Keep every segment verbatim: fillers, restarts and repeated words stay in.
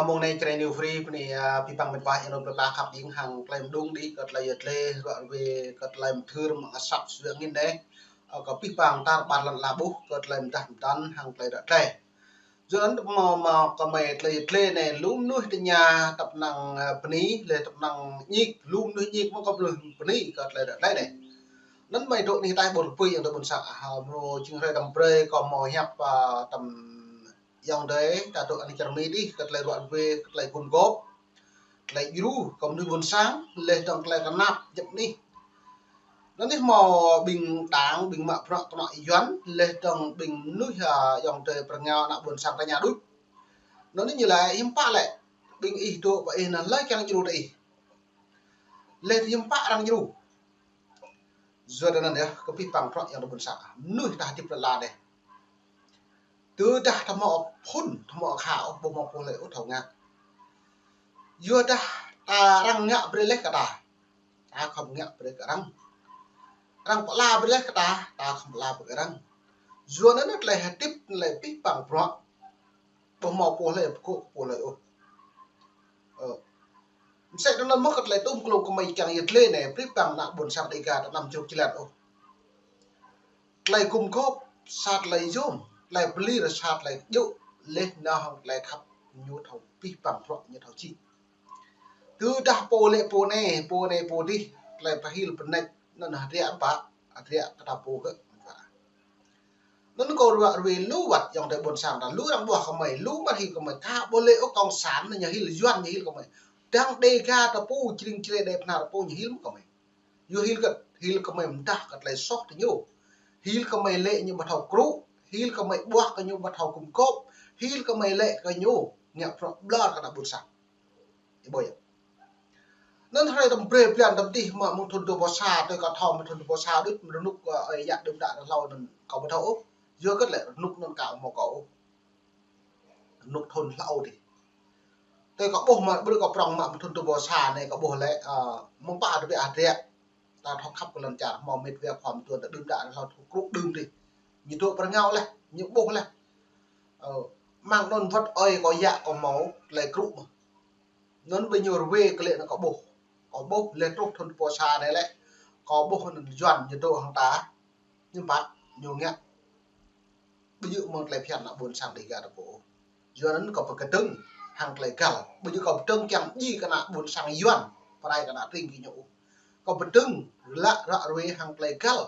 Mông anai Jrai New Free bơni, a, abih bang met wa yang rŏng plơi pla khăp ing hăng tơlơi mơđung đih kơ tơlơi yơh tơlơi, ruă ruê kơ tơlơi mơthưr mơ̆ng asăp sua angin anai. A, kơ abih bang tar ƀar lŏn ala ƀuh kơ tơlơi mơdah mơdăn hăng tơlơi ră tơlơi. Yua anŭn mơ̆, mơ̆ kơmơi tơlơi yơh tơlơi anai lu mơnuih tơña tăp năng, a, bơni, lĕ tăp năng ñik, lu mơnuih ñik mơ̆ kơ mơnuih bơni kơ tơlơi ră tơlơi anai. Anŭn mơi dŏ anih ataih ƀôn pui yang tơ ƀôn sang, a, mơ̆ jing hrơi tăm brơi kơ mơ̆ hiăp, a, tăm Ayŏng adơi, ta dŏ anih čar Mi đih, kơ tơlơi ruă ruê, kơ tơlơi gum gôp, tơlơi djru, kơ mơnuih ƀôn sang, laih dơ̆ng tơlơi kơnap, djŏp anih. Anŭn anih mơ̆ ƀing đảng, ƀing mă bruă kơnŏ Yuan, laih dơ̆ng ƀing mơnuih, a, ayŏng adơi pơrơngao ană ƀôn sang tơña đôč. Anŭn anih ñu laĭ hiư̆m pă lĕ, ƀing ih dŏ ƀơi ih anŭn hlơi kiăng djru tơ ih. Laih hiư̆m pă arăng djru. Yua anŭn yơh, kơ abih bang bruă yang tơ ƀôn sang, mơnuih ta hơdip lŏn ala anai. Tơdah ta hmâo phŭn, ta hmâo akha ôh, ƀu hmâo pô hlơi ôh thâo ngă. Yua dah ta arăng ngă brơi laih kơ ta, ta khŏm ngă brơi kơ arăng. Arăng pơala brơi laih kơ ta, ta khŏm pơala brơi kơ arăng. Yua anŭn tơlơi hơdip, tơlơi abih bang bruă ƀu hmâo pô hlơi pơkŏ pô hlơi ôh. Ơ. Mơsĕ anŭn mơ̆ kơ tơlơi tŭm klông kơmơi kiăng yơh tơlơi anai, abih bang ană ƀôn sang Dêga ta anăm čruk čơlan ôh. Tơlơi gum gôp, sa tơlơi yôm, tơlơi pơlir, sa tơlơi djơ̆, laih anŭn hăng tơlơi khăp ñu thâo abih bang bruă ñu thâo čih. Tơdah pô lĕ pô anai, pô anai pô đih, tơlơi pơhil pơnĕč, anŭn hơdră ƀă, hơdră kơ ta pô kơ. Anŭn kơ ruă ruê lu wơ̆t ayŏng adơi ƀôn sang ta, lu arăng ƀuah kơmơi, lu mă hil kơmơi, ka ƀu lĕ ôh cộng sản anŭn ñu hil, Yuan ñu hil kơmơi. Dang Dêga ta pô, Jrai Jrai Đê Bơhnar ta pô ñu hil mơ̆ kơmơi. Yua hil kơ, hil kơmơi mơdah kơ tơlơi soh tơ ñu. Hil kơmơi lĕ ñu ƀu thâo krŭ, hil kơmơi ƀuah kơ ñu ƀu thâo gum gôp, hil kơmơi lĕ kơ ñu ngă bruă ƀlŏr kơ ană ƀôn sang. Ih ƀuh yơh. Anŭn hrơi tăm brơi blan tăm đih mơ̆ mơ̆ng thŭn dua ƀâo sa, tui kâo thâo mơ̆ng thŭn dua ƀâo sa đôč, mơ̆ng rơnŭk, ơ, ơi yă đưm đă ta hlâo anŭn kâo ƀu thâo ôh. Yua kơ lĕ rơnŭk anŭn ka hmâo kâo ôh. Rơnŭk thŭn hlâo đih. Tui kâo ƀuh mă, brơi kâo prŏng mă mơ̆ng thŭn dua ƀâo sa anai kâo ƀuh lĕ, ơ, mơ̆ng pă tơbiă hơdră. Ta thâo khăp kơ lŏn čar, hmâo mĕt wa khua mơtuan ta đưm đă ta hlâo thâo krŭ đưm đih. Ñu dŏ pơrơngao laih, ñu ƀuh laih. Ơ, mơ̆ng anŭn wơ̆t ơi kâo yă kâo hmâo tơlơi krŭ mơ̆n. Anŭn ƀơi ñu ruê kơ lĕ anŭn kâo ƀuh. Kâo ƀuh laih truh thŭn dua ƀâo sa anai lĕ. Kâo ƀuh anŭn Yuan ñu dŏ hăng ta. Ñu ƀă, ñu ngă. Ƀu djơ̆ mơ̆ng tơlơi phiăn ană ƀôn sang Dêga ta pô. Yua anŭn kâo pơkơdơ̆ng hăng tơlơi găl. Ƀu djơ̆ kâo pơkơdơ̆ng kiăng djai kơ ană ƀôn sang Yuan, pơrai kơ ană tring kơ ñu. Kâo pơkơdơ̆ng lăk ră ruê hăng tơlơi găl.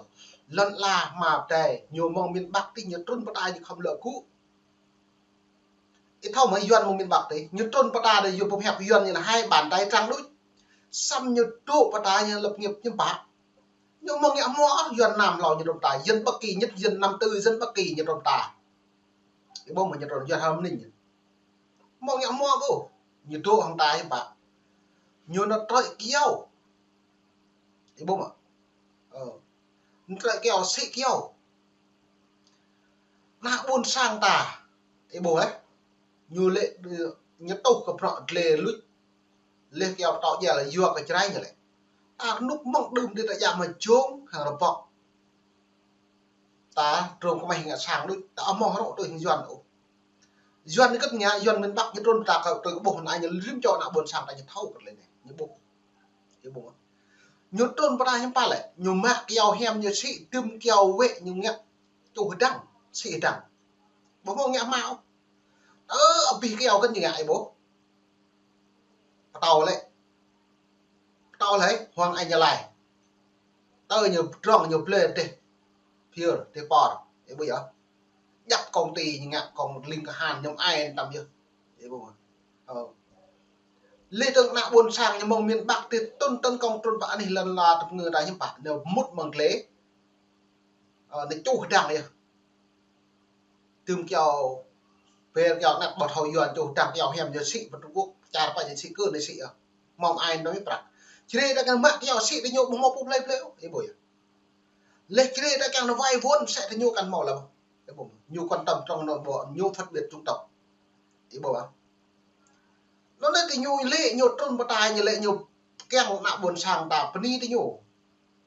Lŏn ala hmâo pơdai, ñu mơ̆ng miền Bắc tih ñu trŭn pơtă ñu khŏm lŏ gŭ. Ih thâo mơ̆ Yuan mơ̆ng miền Bắc tih, ñu trŭn pơtă đơi yua pơhiăp Yuan ñu lĕ hai bàn tay trắng đôč. Samơ̆ ñu dŏ pơtă ñu lập nghiệp ñu ƀă. Ñu mơ̆ng ngă hmua ôh, Yuan Nam hlâo ñu trŭn pơtă, dân Bắc Kỳ nhất, dân Nam Tư, dân Bắc Kỳ ñu trŭn pơtă. Ih ƀuh mơ̆ ñu trŭn Yuan Hơm Ninh. Mơ̆ng ngă hmua ƀuh, ñu dŏ hăng ta ñu ƀă. Ñu nao trơi kyâo. Ih ƀuh mơ̆. Ơ. Nao trơi kyâo, sĭ kyâo. Ană ƀôn sang ta. Ih ƀuh, ơ. Ñu lĕ, ñu tuh kơ bruă dlê luč. Laih kyâo pơtâo djel yua kơ Jrai ñu lĕ. Ta rơnŭk mơ̆ng đưm đih ta djă mă jông hăng rơbŏk. Ta trông kơ mă hing ngă sang đôč, ta hmâo hrŏ tui hing Yuan ôh. Yuan ñu kơt ngă, Yuan miền Bắc ñu trŭn ta kơ tui kơ ƀuh anai ñu rĭm čô ană ƀôn sang ta ñu thâo kơ lĕ anai, ñu ƀuh. Ih ƀuh. Ñu trŭn pơtă hiư̆m pă lĕ, ñu mă kyâo hiam ñu sĭ, tơm kyâo wĕ ñu ngă čuh hơdăng, sĭ hơdăng. Ƀu hmâo ngă hmua ôh. Ơ, abih kyâo kơt ñu ngă ih ƀuh. Pơtâo lĕ. Pơtâo lĕ, Hoàng Anh Gia Lai. Tơ ñu pơdrŏng ñu blơi dêh. Phiơr, dêh pơr. Ih ƀuh yơh. Djăp công ty ñu ngă kông ling kơhan ñu ai tăm yơh. Ih ƀuh. Ơ. Laih dơ̆ng ană ƀôn sang ñu mơ̆ng miền Bắc tih tŭn tơ̆n kông trŭn pơ anih lŏn ala tơpơngư ta hiư̆m pă. Ñu mŭt mơ̆ng glai. Ơ, ñu čuh hơdăng yơh. Tơm kyâo, ƀĕ kyâo anăp ƀu thâo Yuan čuh hơdăng kyâo hiam yơh sĭ pơ Trung Quốc, čar pă yơh sĭ kơ anai sĭ yơh. Mơ̆ng ai anŭn mơ̆ prăk. Jrai ta kiăng mă kyâo sĭ tơ ñu ƀu hmâo pô plơi plơi ôh, ih ƀuh yơh. Laih Jrai ta kiăng nao vay vốn sĭ tơ ñu kăn hmâo lăm. Ih ƀuh, ñu quan tâm trong nội bộ, ñu phân biệt chủng tộc. Ih ƀuh ă. Anŭn anai tơ ñu lĕ ñu trŭn pơtă ñu lĕ ñu kiăng ană ƀôn sang ta bơni tơ ñu.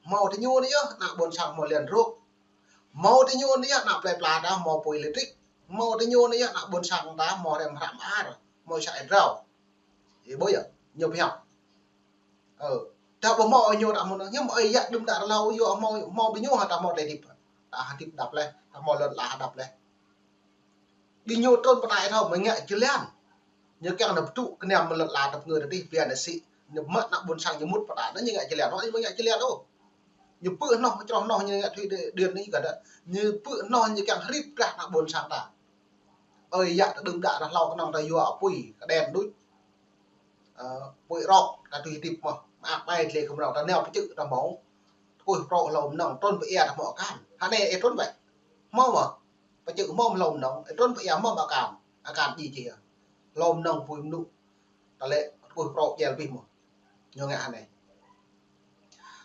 Hmâo tơ ñu anai yơh ană ƀôn sang hmâo điện rơ̆k. Hmâo tơ ñu anai yơh ană plơi pla ta hmâo pô ih lĕ trĭk. Hmâo tơ ñu anai yơh ană ƀôn sang ta hmâo rem hrăm ar. Hmâo sa ih drao. Ih ƀuh yơh, ñu pơhiăp. Ơ, ta ƀu hmâo ñu ta hmâo anŭn, hiư̆m ơi yă đưm đă rơlâo yua hmâo, hmâo ƀing ñu hă ta hmâo tơlơi hơdip. Ta hơdip đăp laih, ta hmâo lŏn ala đăp laih. Ƀing ñu trŭn pơ ta thâo mơ̆ ngă jơlan. Ñu kiăng nao pơtŭ kơnăm mơ̆ lŏn ala ta pơngơ̆ ta dih, biă nao sĭ, ñu mă ană ƀôn sang ñu mŭt pơ ta, anŭn ñu ngă jơlan, anŭn ñu ngă jơlan ôh. Ñu pơ̆ hnoh, čroh hnoh ñu ngă thŭi đê-, điện anai kơ ta. Ñu pơ̆ hnoh ñu kiăng hrip drah ană ƀôn sang ta. Ơi yă ta đưm đă rơlâo kơnơ̆ng ta yua apui, kơđen đuč. Ơ, apui rŏk, ta tui hơdip mơ̆n. Mă ƀai tlê kơmrâo, ta nao pơčư̆ ta hmâo. Tơkuih prŏ hlâo mơnơ̆ng, trŭn pơ ia ta hmâo akan. Hă anai ih trŭn wơ̆t. Hmâo mơ̆n. Pơčư̆ hmâo hlâo mơnơ̆ng, ih trŭn pơ ia hmâo akan. Akan djai djai. Hlâo mơnơ̆ng apui mơnŭ. Tơlơi tơkuih prŏ djel abih mơ̆n. Ñu ngă hă anai.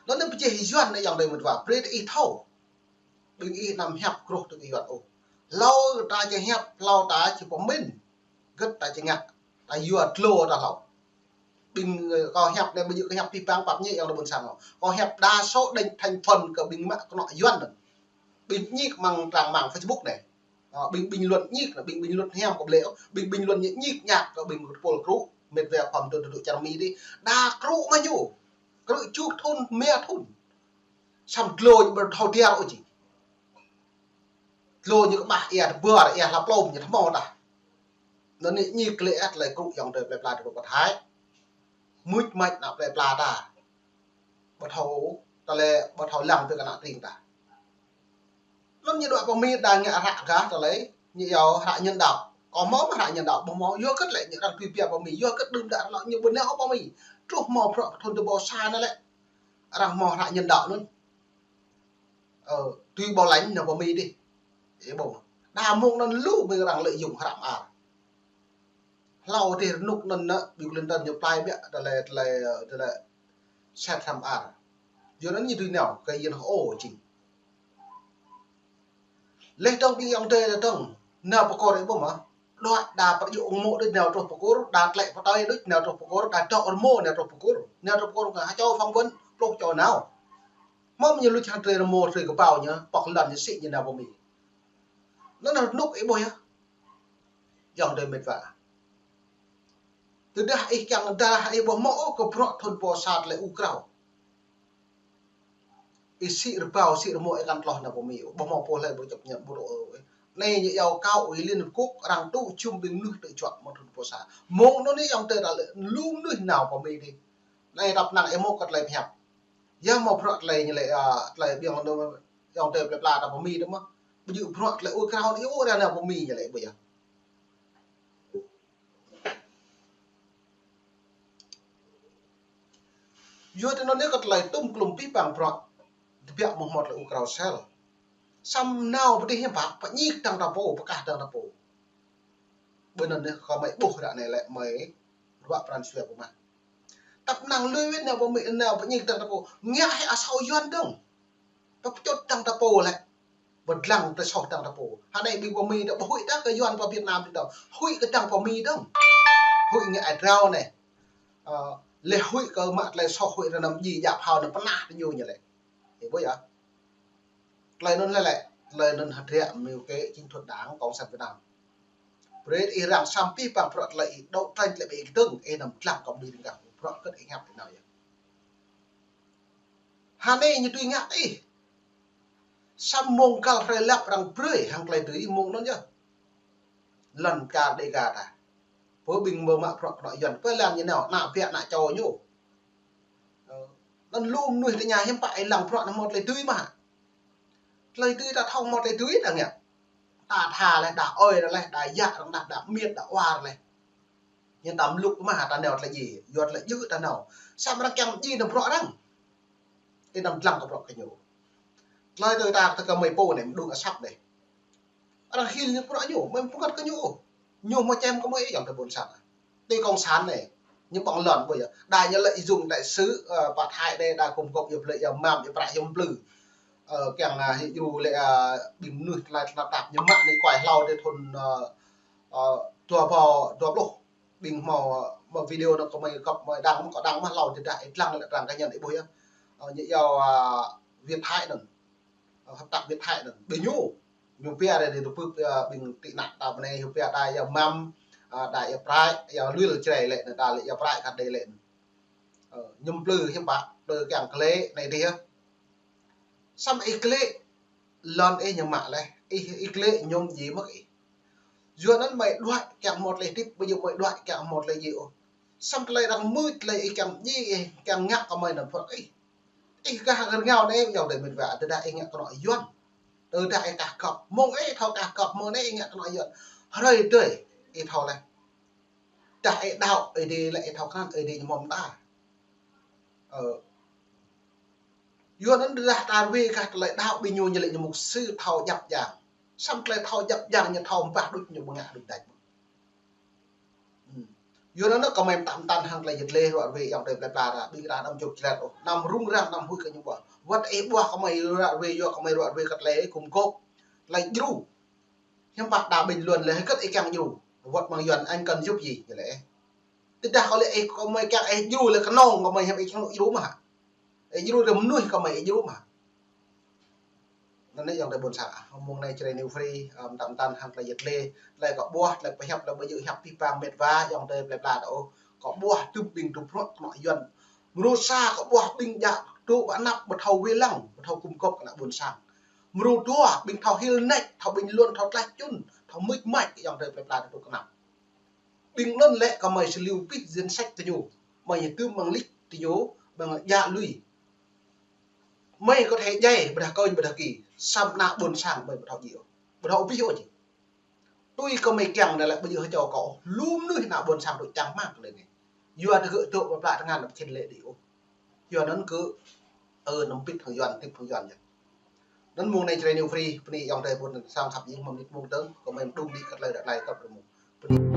Anŭn anai pơjeh Yuan anai ayŏng adơi mơ̆n wa. Brơi ta ih thâo. Ƀing ih anăm hiăp gruh tui kơ Yuan ôh. Hlâo ta či hiăp, hlâo ta či pơmĭn. Hơget ta či ngă. Ta yua tlô ta hlâo. Ƀing, ơ, kâo hiăp anai ƀu djơ̆ kơ hiăp pih pang pap ñĕ ayŏng adơi ƀôn sang ôh. Kâo hiăp đa số đĕnh thành phần kơ ƀing mă kơnŏ Yuan anŭn. Ƀing ñik mơ̆ng trang mạng Facebook anai. Ơ, ƀing bình luận ñik, ƀing bình luận hiam kơ ƀlĕ, ƀing bình luận ñik ñak kơ ƀing tơpul krŭ, mĕt wa khŏm tŭ tŭ čar Mi dih. Đa krŭ mă ñu. Krŭ čuh thŭn, mia thŭn. Samơ̆ tlô ñu ƀu thâo tiar ôh či. Tlô ñu kơƀah ia tơbuar, ia hla plôm ñu tơhmâo tah. Anŭn anai ñik lĕ ăt lĕ krŭ ayŏng adơi plơi pla tơpul pơthai. Mŭt mač ană plơi pla ta. Ƀu thâo, tơlơi ƀu thâo lăng pơ kơ ană tring ta. Anŭn ñu dŏ pơ Mi đa ngă hră gah tơlơi, ñu iâu hră nhân đạo. Kâo hmâo mơ̆ hră nhân đạo, ƀu hmâo, yua hơget lĕ ñu arăng tui pia pơ Mi, yua hơget đưm đă rơlâo ñu ƀu nao pơ Mi. Truh hmâo bruă thŭn tơƀô sa anai lĕ. Arăng hmâo hră nhân đạo anŭn. Ơ, tui ƀô̆ lanh nao pơ Mi dih. Ih ƀuh. Đa mông anŭn lu ƀing arăng lợi dụng hră mơar. Hlâo dih rơnŭk anŭn nă, Bill Clinton ñu plai biă, tơlơi, tơlơi, tơlơi set hră mơar. Yua anŭn ñu tui nao, kơ yin hơô jing. Leh dơ̆ng ƀing ayŏng adơi leh dơ̆ng, nao pơkôr ih ƀuh mơ̆. Đuaĭ đa pơjŏ ung mô̆ đôč nao truh pơkôr, đa tlĕ pơtơi đôč nao truh pơkôr, đa dŏ rơmô nao truh pơkôr, nao truh pơkôr kơ ha čô phỏng vấn, pluh čô nao. Hmâo mơ̆ ñu luč hăng tơlơi rơmô, tơlơi kơƀâo ñu, pŏk lŏn ñu sĭ ñu nao pơ Mi. Anŭn rơnŭk ih ƀuh yơh. Ayŏng adơi mĕt wa. Tơdah ih kiăng dah ih ƀu hmâo ôh kơ bruă thŭn pô sa tơlơi ur krao. Ih sĭ rơbâo, sĭ rơmô ih kăn tloh nao pơ Mi. Ƀu hmâo pô hlơi ƀu čŏp ñăt ƀu rô ôh. Anai ñu iâu kâo ui Liên Hợp Quốc arăng tŭ jum ƀing mơnuih tơjuă mơ̆ng thŭn pô sa. Mông anŭn anai ayŏng adơi ta lĕ lu mơnuih nao pơ Mi dih. Anai tăp năng ih hmâo kơ tơlơi pơhiăp. Yua hmâo bruă tơlơi ñu lĕ, a, tơlơi ƀing anŭn ayŏng adơi plơi pla ta pơ Mi dih mơ̆. Ƀu djơ̆ bruă tơlơi ur krao anai ur ra nao pơ Mi ñu lĕ ƀu yơh. Yua tui anŭn anai kơ tơlơi tŭm klum pih pang bruă. Tơbiă mơ̆ng hmâo tơlơi ur krao sel. Samơ̆ nao pơ dih hiư̆m pă, pơñik dăng ta pô, pơkah dăng ta pô. Ƀơi anŭn anai kơ mơi ƀuh ră anai lĕ mơi ruă pran jua pơmah. Tăp năng lui wĭt nao pơ Mi, nao pơñik dăng ta pô. Ngă hĭ asâo Yuan dơ̆ng. Pơčŭt dăng ta pô lĕ. Pơdlăng tơlơi soh dăng ta pô. Hă anai ƀing pơ Mi dŏ ƀu huĭ dah kơ Yuan pơ Việt Nam dih dŏ. Huĭ kơ dăng pơ Mi dơ̆ng. Huĭ ngă ai drao anai. Ơ, leh huĭ kơ mă tơlơi soh huĭ rơnăm djai djă phao anŭn pơnah tơ ñu ñu lĕ. Ih ƀuh yơh. Tơlơi anŭn lĕ lĕ. Tơlơi anŭn hơdră mơ̆ng kơ chiến thuật Đảng Cộng sản Việt Nam. Brơi ih răng samơ̆ pih pang bruă tơlơi ih đấu tranh tơlơi ƀing ih kơdơ̆ng ih anăm dlăng kơ ƀing ih dơ̆ng kơ bruă hơget ih ngă ih nao yơh. Hă anai ñu tui ngă ih. Samơ̆ mông găl hrơi lăp arăng brơi hăng tơlơi tui mông anŭn yơh. Lŏn čar Đêga ta. Pơ ƀing mơ̆ mă bruă kơnŏ Yuan. Pơ lăng ñu nao, ană biă ană čô ñu. Ơ, anŭn lu mơnuih tơña hiư̆m pă ih lăng bruă anŭn hmâo tơlơi tui mơ̆. Tơlơi tui ta thâo hmâo tơlơi tui ta ngă. Ta tha leh, đa ơi leh, đa yă arăng đa, đa miêt, đa war leh. Ñu tam lŭk mơ̆ ta nao tơlơi djai, yua tơlơi djơ̆ ta nao. Samơ̆ arăng kiăng djai nao bruă arăng. Ih anăm dlăng kơ bruă kơ ñu. Tơlơi tui ta, ta kơ mơi pô anai, mơđung asăp anai. Arăng hil ñu bruă ñu, mơi pơngăt kơ ñu ôh. Ñu hmâo čem kơ mơi ayŏng adơi ƀôn sang. Tui cộng sản anai, ñu ƀơ̆ng lŏn ƀu yơh. Đa ñu lợi dụng đại sứ, ơ, pă Thái anai, đa gum gôp yua blơi, yua mlam, yua prăk, yua mplư. Ơ, kiăng, a, hĭ djru lĕ, a, ƀing mơnuih tơlơi tơnap tap ñu mă anai kuai hlâo dih thŭn, ơ, ơ, dua rơbâo dua pluh. Ƀing hmâo, ơ, mă video anŭn kơ mơi gŏp mơi đăng, mă kơ đăng mă hlâo dih dah ih dlăng lĕ arăng kơ ñăn ih ƀuh yơh. Ơ, ñu iâu, a, Việt Thái anŭn. Ơ, hợp tác Việt Thái anŭn. Ƀing ñu. Ñu pia rai dih tơpưp, ơ, ƀing tị nạn ta ƀơi anai, ñu pia đa yua mlam, a, đa ia prai, ia lui lĕ črai lĕ, đa lĕ ia prai kăt đe lĕ. Ơ, ñu plư hiam pă, plư kiăng klĕ anai dih. Samơ̆ ih klĕ, lŏn ih ñu mă leh, ih, ih klĕ ñu ji mơ̆ ih. Yua anŭn mơi đuaĭ kiăng mơ̆ tơlơi hơdip, ƀu djơ̆ mơi đuaĭ kiăng mơ̆ tơlơi ji ôh. Samơ̆ tơlơi arăng mưč, tơlơi ih kiăng ji, ih kiăng ngă kơ mơi anŭn phuă ih. Ih kah rơngiao anai, yua dêh mĭt wa, tơdah ih ngă kơnŏ Yuan. Tơdah ih kah gŏp, mơ̆ng ih thâo kah gŏp, mơ̆ng anai ih ngă kơnŏ Yuan. Hrơi tơi, ih thâo leh. Tơdah ih đaŏ, ih dêh lĕ ih thâo krăn, ih dêh ñu mơ̆n ta. Ơ. Yua anŭn tơdah ta rơwe kah tơlơi đaŏ ƀing ñu ñu lĕ ñu mục sư thâo djăp djang. Samơ̆ tơlơi thâo djăp djang ñu thâo ƀah đôč ñu ƀu ngă đôč đač. Hm. Yua anŭn kơ mơi mơtam mơtam hăng tơlơi yơh tơlơi ruă rơwe ayŏng adơi plơi pla ta, ƀing ta anăm djŏp jơlan ôh. Anăm rŭng răng, anăm huĭ kơ ñu ƀuh. Wơ̆t ih ƀuh kơ mơi ruă rơwe, yua kơ mơi ruă rơwe kơ tơlơi gum gôp. Tơlơi djru. Hiam pă đa ƀing Yuan lĕ hơget ih kiăng djru. Wơ̆t mơ̆ng Yuan anh cần giúp gì, ñu lĕ. Tơdah kơ lĕ ih kơ mơi kiăng ih djru lĕ kơnơ̆ng kơ mơi hiam ih kiăng djru mơ̆ hă. Ih djru lĕ mơnuih kơ mơi ih djru mơ̆ hă. Anŭn anai ayŏng adơi ƀôn sang, a, mơ̆ng anai Jrai New Free, a, mơtam mơtam hăng tơlơi yơh tơlơi, tơlơi kâo ƀuh, tơlơi pơhiăp, tơlơi ƀu djơ̆ hiăp pih pang mĕt wa, ayŏng adơi plơi pla ta ôh. Kâo ƀuh tŭm ƀing tŭm phrâo kơnŏ Yuan. Mrô sa kâo ƀuh ƀing djă tŭ ƀă anăp ƀu thâo wai lăng, ƀu thâo gum gôp kơ ană ƀôn sang. Mrô dua ƀing thâo hil nač, thâo ƀing luôn, thâo tlaih čun, thâo mưč mač, ayŏng adơi plơi pla ta tŭ kơnăp. Ƀing anŭn lĕ kơ mơi sơliu pih danh sách tơ ñu. Mơi ñu tŭm mơ̆ng lịch tơ ñu, mơ̆ng djă lui. Mơi kơ thâo djai, ƀôdah kơñ, ƀôdah ki. Samơ̆ ană ƀôn sang mơi ƀu thâo djai ôh. Ƀu thâo pih ôh či. Tui kơ mơi kiăng anai lĕ ƀu djơ̆ hơčâo kâo. Lu mơnuih ană ƀôn sang tŭ čang mă tơlơi anai. Yua tơgơ̆ tŭ ƀă pla tơngan ƀu khĭn lĕ đĭ ôh. Yua anŭn kơ, ơ, anăm pĭt hăng Yuan, tĭp hăng Yuan yơh. Anŭn mơ̆ng anai Jrai New Free, bơni ayŏng adơi ƀôn sang khăp jing mơ̆ng mơnit mơ̆ng tơ̆ng, kơ mơi mơđung đĭ kơ tơlơi ră anai kơ ƀrơmô. Bơni.